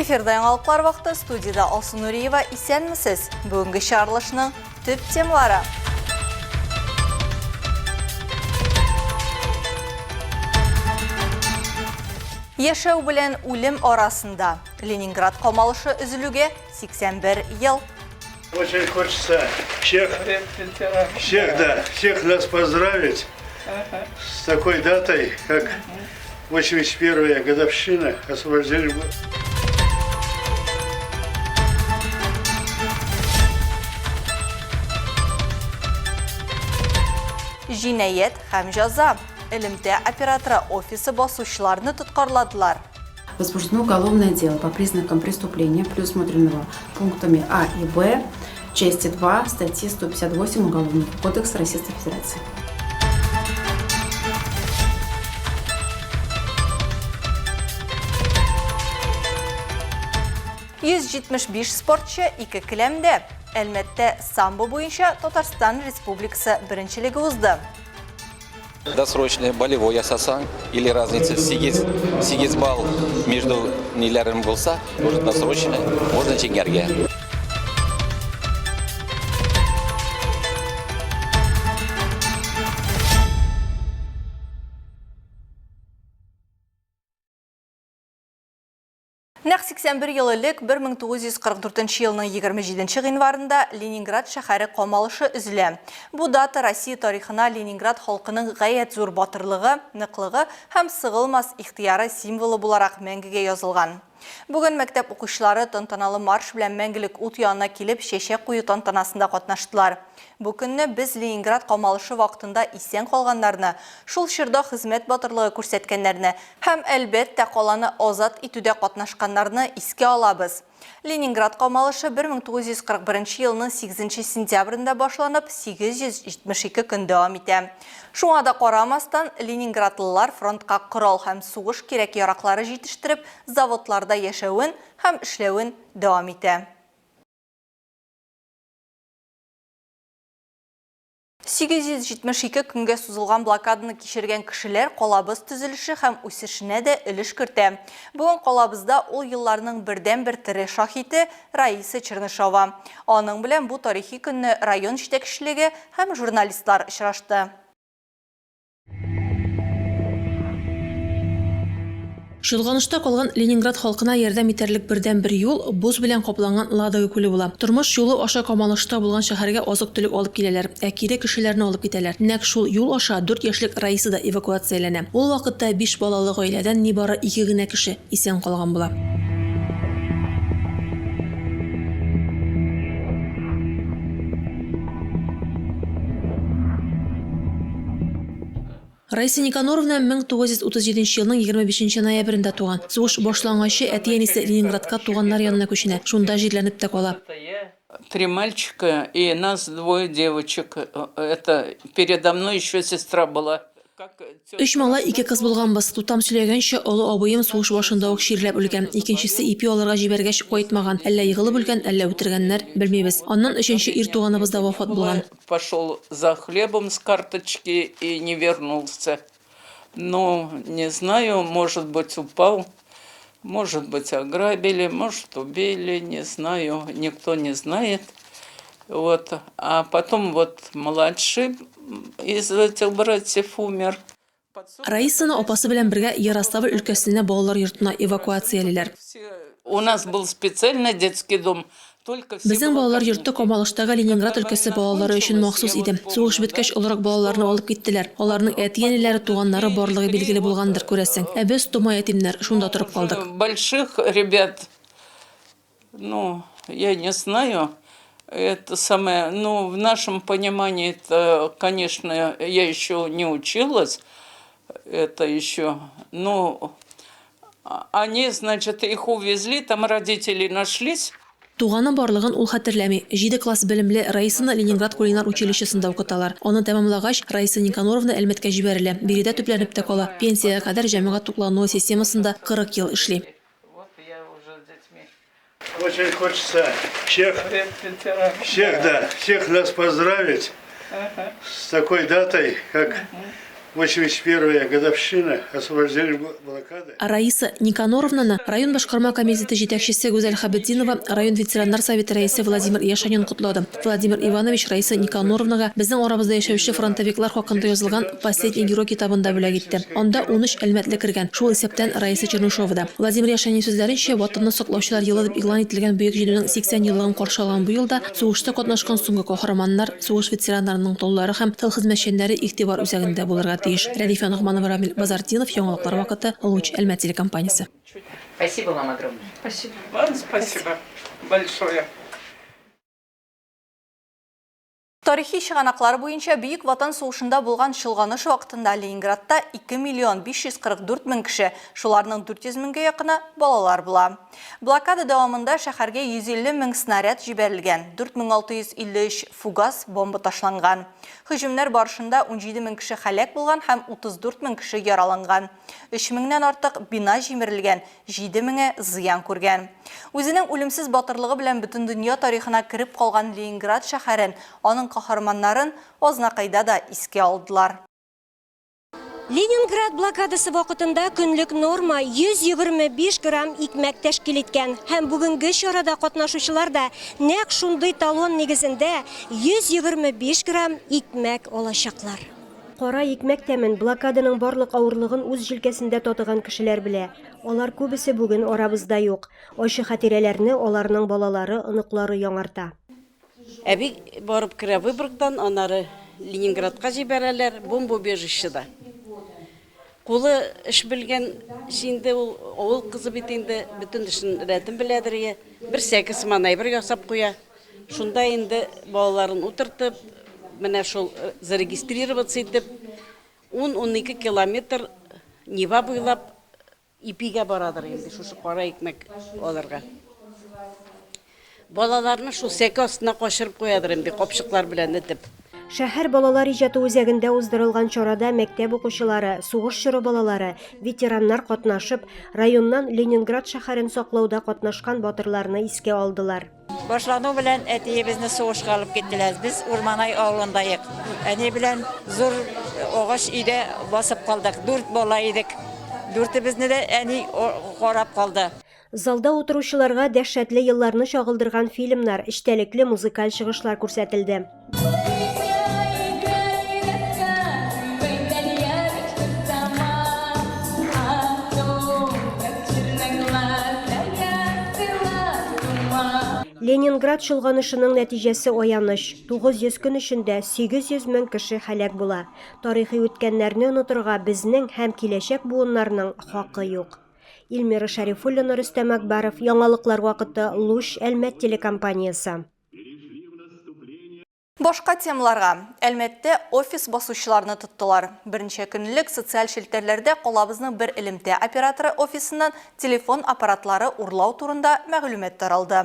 Эфирда яңалыклар вакыты, студиядә Алсу Нуриева. Исәнмесез! Бүгенге чыгарылышның төп темалары. Яшәү белән үлем арасында Ленинград камалышы өзелүгә 81 ел. Очень хочется всех, всех, да, всех нас поздравить с такой датой, как 81-я годовщина освобождения. Җинаять һәм җәза. Элемтә операторы офисы басучыларны тоткарладылар. Возбуждено уголовное дело по признакам преступления, предусмотренного пунктами А и Б части 2 статьи 158 Уголовного кодекса Российской Федерации. 175 спортчы ике келәмдә. Әлмәттә самбо буенча Татарстан Республикасы беренчелеге узды. Досрочный болевой ясасаң или разница 8, 8 балл между ниләрен булса, уже досрочный можно җиңәргә. Нәкъ 81 ел элек, 1944 елның 27 гыйнварында Ленинград шәһәре камалышы өзелә. Бу дата Россия тарихына Ленинград халкының гаять зур батырлыгы, ныклыгы һәм сыгылмас ихтыяры символы буларак мәңгегә язылган. Бүген мәктәп укучылары тантаналы марш белән Мәңгелек ут янына килеп чәчәк кую тантанасында катнаштылар. Бу көнне без Ленинград камалышы вакытында исән калганнарны, шул чорда хезмәт батырлыгы күрсәткәннәрне һәм, әлбәттә, каланы азат итүдә катнашканнарны искә алабыз. Ленинград камалышы 1941 елның сигезенче сентябрендә башланып, 872 көн дәвам итә. Шуңа да карамастан, ленинградлылар фронтка корал һәм сугыш кирәк-яраклары җитештереп, заводларда яшәвен һәм эшләвен дәвам итә. 872 көнгә сузылган блокаданы кичергән кешеләр калабыз төзелеше һәм үсешенә дә өлеш кертә. Бүген калабызда ул елларның бердәнбер тере шаһите Раиса Чернышова. Аның белән бу тарихи көнне район җитәкчелеге һәм журналистлар очрашты. Чолганышта калган Ленинград халкына ярдәм итәрлек бердәнбер юл, боз белән капланган Ладога күле була. Тормыш юлы аша камалышта булган шәһәргә азык-төлек алып киләләр, ә кире кешеләрне алып китәләр. Нәкъ шул юл аша дүрт яшьлек Раиса да эвакуацияләнә. Ул вакытта биш балалы гаиләдән нибары ике генә кеше исән калган була. Раиса Никаноровна 1937 елның 25 ноябрендә туган. Сугыш башланганчы әти-әнисе Ленинградка туганнар янына күченә, шунда җирләнеп тә кала. Три мальчика и нас двое девочек. Это передо мной еще сестра была. Өч малай, ике кыз булганбыз. Тутам сөйләгәнчә, олы абыем сугыш башында ук чирләп үлгән. Икенчесе ипи алырга җибәргәч, кайтмаган. Әллә егылып үлгән, әллә үтергәннәр, белмибез. Аннан өченче ир туганыбыз да вафат булган. Пошел за хлебом с карточки и не вернулся. Ну, не знаю, может быть, упал, может быть, ограбили, может, убили, не знаю, никто не знает. Вот. А потом вот младший из этих братьев умер. Раисаны апасы белән бергә Ярославль өлкәсенә балалар йортына эвакуациялиләр. У нас был специальный детский дом. Безнең балалар йорты Камалыштагы Ленинград өлкәсе балалары өчен махсус иде. Сугыш беткәч, олырак балаларны алып киттеләр. Аларның әти-әниләре, туганнары барлыгы билгеле булгандыр, күрәсең. Ә без, тома ятимнәр, шунда торып калдык. Больших ребят, ну, я не знаю, это самое, ну, в нашем понимании, это, конечно, я еще не училась, это еще, ну, Они, значит, их увезли, там родители нашлись. Туганы барлыгын ул хәтерләми. Җиде класс белемле Раисаны Ленинград кулинар училищесында укыталар. Аны тәмамлагач, Раиса Никаноровна Әлмәткә җибәрелә. Биредә төпләнеп тә кала. Пенсиягә кадәр җәмәгать туклануы системасында 40 ел эшли. Очень хочется всех, всех, да, всех нас поздравить с такой датой, как 81 годовщина освобождения блокады. Раиса Никаноровнаны район башкарма комитеты җитәкчесе Гүзәл Хабетдинова, район ветераннар советы рәисе Владимир Яшанин котлады. Владимир Иванович Раиса Никаноровнага безнең арабызда яшәүче фронтовиклар хакында язылган Последний герой китабын да бүләк итте. Анда 13 әлмәтле кергән, шул исәптән Раиса Чернышова да. Владимир Яшанин сүзләренчә, Ватанны саклаучылар елы дип игълан ителгән Бөек Җиңүнең 80 еллыгын каршы алган бу елда сугышта катнашкан соңгы каһарманнар, сугыш ветераннарының толлары һәм тыл хезмәтчәннәре игътибар үзәгендә булырга тиеш. Рәдифә Ногманова, Рамил Базартдинов, Яңалыклар вакыты, Луч, Әлмәт телекомпаниясе. Спасибо вам огромное. Спасибо. Вам спасибо большое. Тарихи чыганаклар буенча, Бөек Ватан сугышында булган чолганыш вакытында Ленинградта 2 миллион 544 мең кеше, шуларның 400 меңгә якыны балалар була. Блокада дәвамында шәһәргә 150 мең снаряд җибәрелгән, 4653 фугас бомба ташланган. Һөҗүмнәр барышында 17 мең кеше һәлак булган һәм 34 мең кеше яраланган. 3 меңнән артык бина җимерелгән, Җиде меңе зыян күргән. Үзенең үлемсез батырлыгы белән бөтендөнья тарихына кереп калган Ленинград шәһәрен, аның каһарманнарын Азнакайда да искә алдылар. Ленинград блокадасы вакытында көнлек норма 125 грамм икмәк тәшкил иткән. Һәм бүгенге чарада катнашучылар да нәкъ шундый талон нигезендә 125 грамм икмәк алачаклар. Кара икмәк тәмен, блокаданың барлык авырлыгын үз җилкәсендә татыган кешеләр белә. Алар күбесе бүген арабызда юк. Ачы хатирәләрне аларның балалары, оныклары яңарта. Әби барып керә Выборгтан, аннары Ленинградка җибәрәләр, бомбоубежищеда. Кулы эш белгән инде ул, авыл кызы бит инде, бөтен эшен рәтен беләдер ие. Бер сәке сыман әйбер ясап куя. Шунда инде балаларын утыртып, менә шул зарегистрироваться итеп, ун-унике километр Нева буйлап ипигә барадыр инде, шушы кара икмәк алырга. Балаларны шул сәке астына качырып куядыр инде, капчыклар белән этеп. Шәһәр балалар иҗаты үзәгендә уздырылган чарада мәктәп укучылары, сугыш чоры балалары, ветераннар катнашып, районнан Ленинград шәһәрен саклауда катнашкан батырларны искә алдылар. Башлану белән әтиебезне сугышка алып киттеләр. Без Урманай авылындаек. Әни белән зур агач өйдә басып калдык. Дүрт бала идек. Дүртебезне дә әни карап калды. Залда утыручыларга дәһшәтле елларны чагылдырган фильмнар, эчтәлекле музыкаль чыгышлар күрсәтелде. Ленинград чолганышының нәтиҗәсе аяныч, 900 көн эчендә 800 мең кеше һәлак була. Тарихи үткәннәрне онытырга безнең һәм киләчәк буыннарның хакы юк. Илмира Шәрифуллина, Рөстәм Әкбаров, Яңалыклар вакыты, Луч, Әлмәт телекомпаниясе. Башка темаларга. Әлмәттә офис басучыларны тоттылар. Берничә көн элек социаль челтәрләрдә калабызның бер элемтә операторы офисыннан телефон аппаратлары урлау турында мәгълүмат таралды.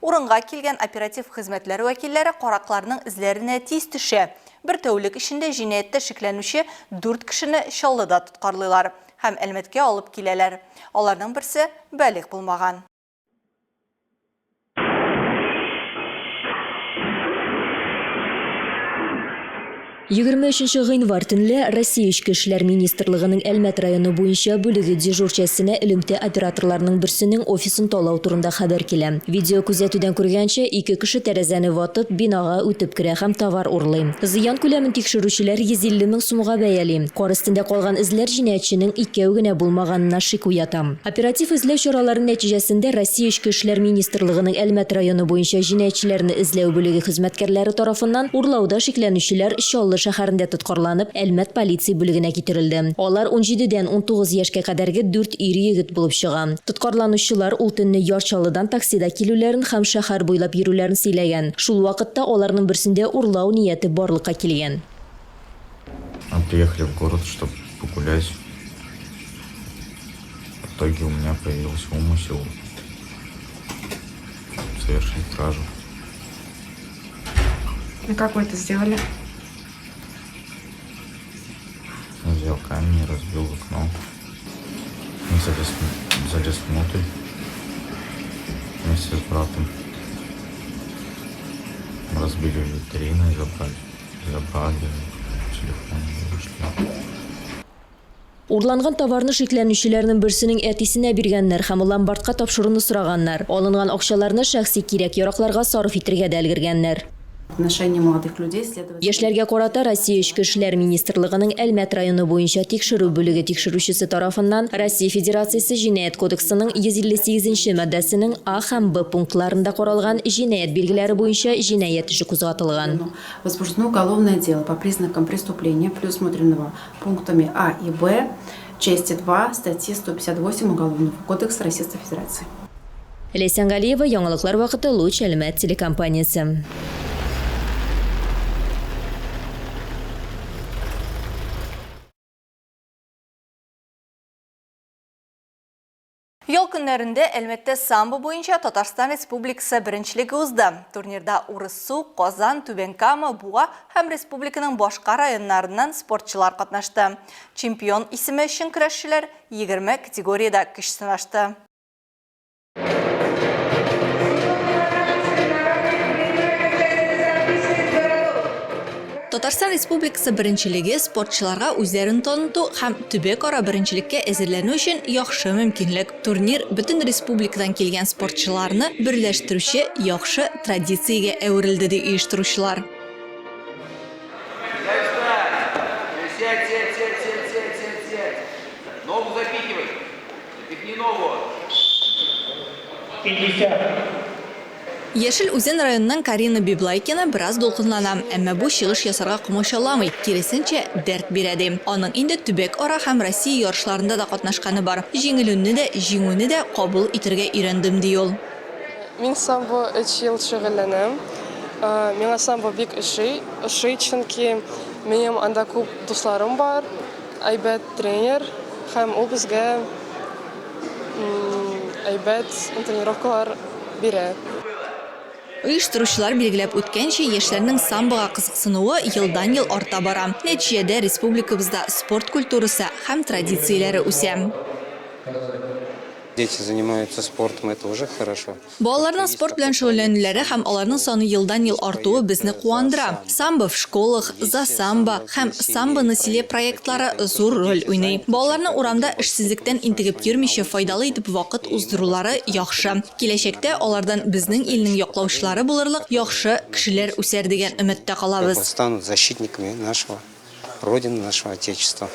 Урынга килгән оператив хезмәтләр вәкилләре каракларның эзләренә тиз төшә. Бер тәүлек эчендә җинаятьтә шикләнүче дүрт кешене Чаллыда тоткарлыйлар һәм Әлмәткә алып киләләр. Аларның берсе балигъ булмаган. 23 гыйнвар төнлә Россия Эчке эшләр министрлыгының Әлмәт районы буенча бүлеге дежур частенә элемтә операторларының берсенең офисын талау турында хәбәр килә. Видеокүзәтүдән күргәнчә, ике кеше тәрәзәне ватып, бинага үтеп керә һәм товар урлый. Зыян күләмен тикшерүчеләр 150 мең сумга бәяли. Кар өстендә калган эзләр җинаятьченең икәү генә булмаганына шик уята. Оператив эзләү чаралары нәтиҗәсендә Россия Эчке эшләр министрлыгының Әлмәт районы буенча җинаятьчеләрне эзләү бүлеге хезмәткәрләре тарафыннан урлауда шикләнүчеләр Чаллы шәһәрендә тоткарланып, Әлмәт полиция бүлегенә китерелде. Алар унҗидедән 19 яшькә кадәрге дүрт ир-егет булып чыга. Тоткарланучылар ул төнне Яр Чаллыдан таксида килүләрен һәм шәһәр буйлап йөрүләрен сөйләгән. Шул вакытта аларның берсендә урлау нияте барлыкка килгән. Мы приехали в город, чтобы погулять. В итоге у меня появился умысел совершить кражу. И как вы это сделали? Я взял камень и разбил окно. Залез, залез внутрь вместе с братом. Разбили витрину и забрали. Забрали телефон и ушли. Урланган товарны шикләнүчеләрнең берсенең әтисенә биргәннәр һәм ломбардка тапшыруны сораганнар. Алынган акчаларны шәхси кирәк-яракларга сарыф итергә дә өлгергәннәр. В отношении молодых людей следователь. Яшьләргә карата Россия Эчке эшләр министрлыгының Әлмәт районы буенча тикшерү бүлеге тикшерүчесе тарафыннан Россия Федерациясе Җинаять кодексының 158 нче маддәсенең а һәм б пунктларында каралган җинаять билгеләре буенча җинаять эше кузгатылган. Возбуждено уголовное дело по признакам преступления, предусмотренного пунктами А и Б части 2 статьи 158 Уголовного кодекса Российской Федерации. Ләйсән Галиева, Яңалыклар вакыты, Луч Әлмәт телекомпаниясе. Ял көннәрендә Әлмәттә самбо буенча Татарстан Республикасы беренчелеге узды. Турнирда Урыссу, Казан, Түбән Кама, Буа һәм республиканың башка районнарыннан спортчылар катнашты. Чемпион исеме өчен көрәшчеләр 20 категориядә көч сынашты. Татарстан Республикасы беренчелеге спортчыларга үзләрен таныту һәм төбәкара беренчелеккә әзерләнү өчен яхшы мөмкинлек. Турнир бөтен республикадан килгән спортчыларны берләштерүче яхшы традициягә әверелде, ди оештыручылар. Яшел Үзән районыннан Карина Библайкина бераз дулкынлана, әмма бу чыгыш ясарга комачауламый, киресенчә, дәрт бирә, ди. Аның инде төбәк-ара һәм Россия ярышларында да катнашканы бар. Җиңелүне дә, җиңүне дә кабул итергә өйрәндем, ди ул. Мин самбо өч ел шөгыльләнәм. Миңа самбо бик ошый, ошый, чөнки минем анда күп дусларым бар, әйбәт тренер һәм ул безгә әйбәт тренировкалар бирә. Оештыручылар билгеләп үткәнчә, яшьләрнең самбога кызыксынуы елдан-ел арта бара. Нәтиҗәдә, республикабызда спорт культурасы һәм традицияләре үсә. Дети занимаются спортом, это уже хорошо. Балаларның спорт белән шөгыльләнүләре һәм аларның саны елдан-ел артуы безне куандыра. Самбо в школах, За самбо һәм Самбо на селе проектлары зур роль уйный. Балаларның урамда эшсезлектән интегеп йөрмичә файдалы итеп вакыт уздырулары яхшы. Киләчәктә алардан безнең илнең яклаучылары булырлык яхшы кешеләр үсәр дигән өметтә калабыз. Станут защитниками нашего Родины, нашего Отечества.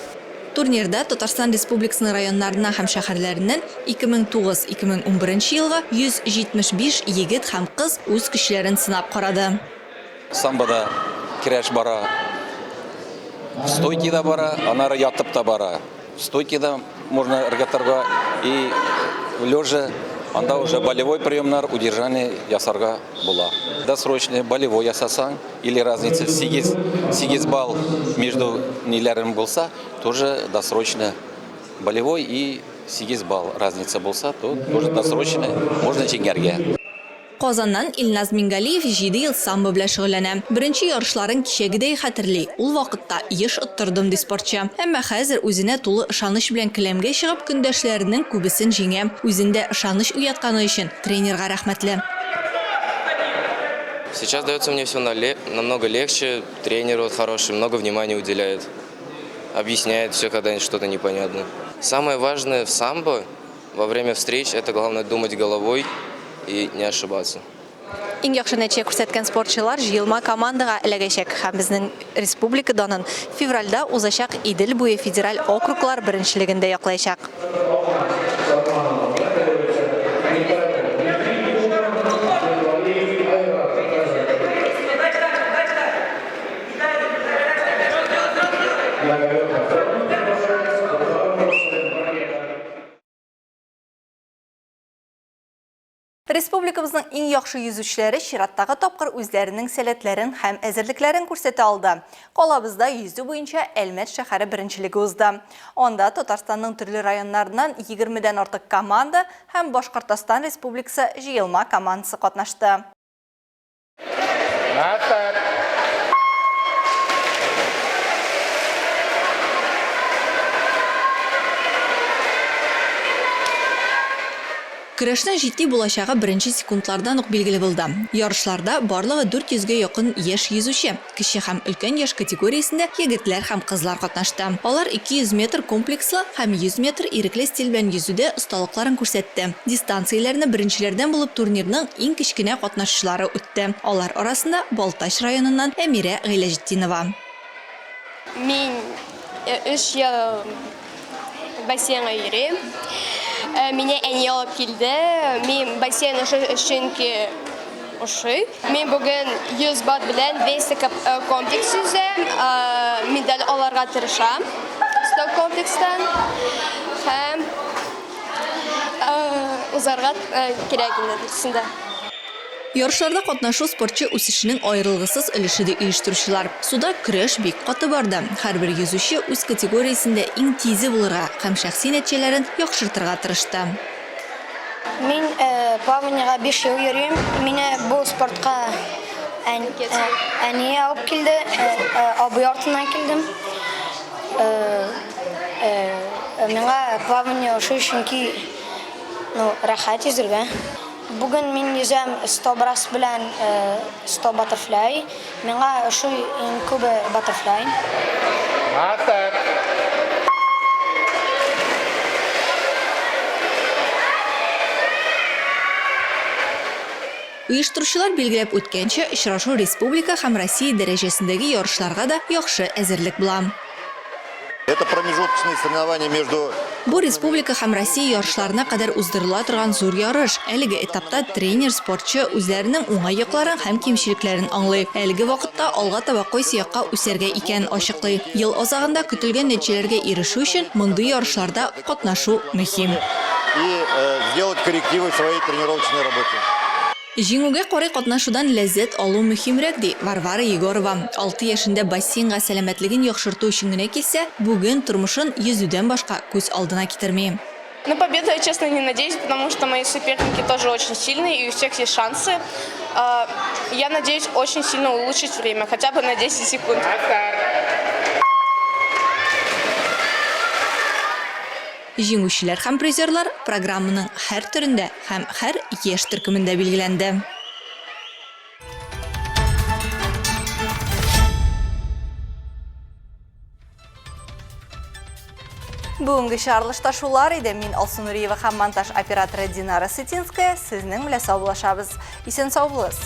Турнирда Татарстан Республикасының районнарыннан һәм шәһәрләреннән 2009-2011 елгы 175 егет һәм кыз үз көчләрен сынап карады. Самбода көрәш бара, стойкида бара, аннары ятып та бара. Стойкида можно ыргытырга и лежа, анда уже болевой приемнар, удержание ясарга була. Досрочный болевой ясасаң или разница 8, 8 балл между ниләрем булса, тоже досрочно болевой и 8 балл разница булса, то тоже досрочно можно җиңәргә. Казаннан Илназ Мингалиев җиде ел самбо белән шөгыльләнә. Беренче ярышларын кичәгедәй хәтерли. Ул вакытта еш оттырдым, ди спортчы. Әмма хәзер үзенә тулы ышаныч белән келәмгә чыгып, көндәшләренең күбесен җиңә. Үзендә ышаныч уятканы өчен тренерга рәхмәтле. Сейчас дается мне все намного легче, тренер вот хороший, много внимания уделяет, объясняет все, когда что-то непонятно. Самое важное в самбо во время встреч – это главное думать головой и не ошибаться. Иң яхшы нәтиҗә күрсәткән спортчылар җыелма командага эләгәчәк һәм безнең республика данын февральдә узачак Идел буе федераль округлар беренчелегендә яклаячак. Республикабызның иң яхшы йөзүчеләре чираттагы тапкыр үзләренең сәләтләрен һәм әзерлекләрен күрсәтә алды. Калабызда йөзү буенча Әлмәт шәһәре беренчелеге узды. Анда Татарстанның төрле районнарыннан егермедән артык команда һәм Башкортостан Республикасы җыелма командасы катнашты. Көрәшнең җитди булачагы беренче секундлардан ук билгеле булды. Ярышларда барлыгы 400 гә якын яшь йөзүче, кече һәм өлкән яшь категориясендә егетләр һәм кызлар катнашты. Алар 200 метр комплекслы һәм 100 метр ирекле стиль белән йөзүдә осталыкларын күрсәтте. Дистанцияләрне беренчеләрдән булып турнирның иң кечкенә катнашучылары үтте. Алар арасында Балтач районыннан Әмирә Гыйләҗетдинова. Мин өч ел бассейнга йөрим. Мине әни алып килде. Мин бассейн ошый, чөнки ошый. Мин бүген 100 бат белән 200 комплекс йөзәм. Медаль алырга тырышам. 100 комплекстан. Һәм узарга кирәк инде дөресендә. Ярышларда катнашу спортчы үсешенең аерылгысыз өлеше, ди оештыручылар. Суда көрәш бик каты барды. Һәрбер йөзүче үз категориясендә иң тизе булырга һәм шәхси нәтиҗәләрен яхшыртырга тырышты. Мин плаваниегә биш ел йөрим. Мине бу спортка әни алып килде, абый артыннан килдем. Миңа плавание ошый, чөнки ну, рәхәт йөзергә. Бүген мин йөзәм 100 брасс белән 100 баттерфляй. Миңа ошый иң күбе баттерфляй. Атак! Оештыручылар билгеләп үткәнчә, очрашу республика һәм Россия дәрәҗәсендәге ярышларга да яхшы әзерлек була. Это промежуточные соревнования между Бу республика һәм Россия ярышларына кадәр уздырыла торган зур ярыш. Әлеге этапта тренер, спортчы үзләренең уңай якларын һәм кимчелекләрен аңлый. Әлеге вакытта алга таба кайсы якка үсәргә икәнен ачыклый. Ел азагында көтелгән нәтиҗәләргә ирешү өчен мондый ярышларда катнашу мөһим. И сделать коррективы в своей тренировочной работе. Җиңүгә карый катнашудан ләззәт алу мөһимрәк, ди Варвара Егорова. Алты яшендә бассейнга сәламәтлеген яхшырту өчен генә килсә, бүген тормышын йөзүдән башка күз алдына китерми. На победу я, честно, не надеюсь, потому что мои соперники тоже очень сильные и у всех есть шансы. Я надеюсь очень сильно улучшить время, хотя бы на 10 секунд. Җиңүчеләр һәм призерлар программаның һәр төрендә һәм һәр яшь төркемендә билгеләнде. Бүгенге чыгарылышта шулар иде. Мин Алсу Нуриева һәм монтаж операторы Динара Сытинская сезнең белән саубуллашабыз. Исән сау булыгыз.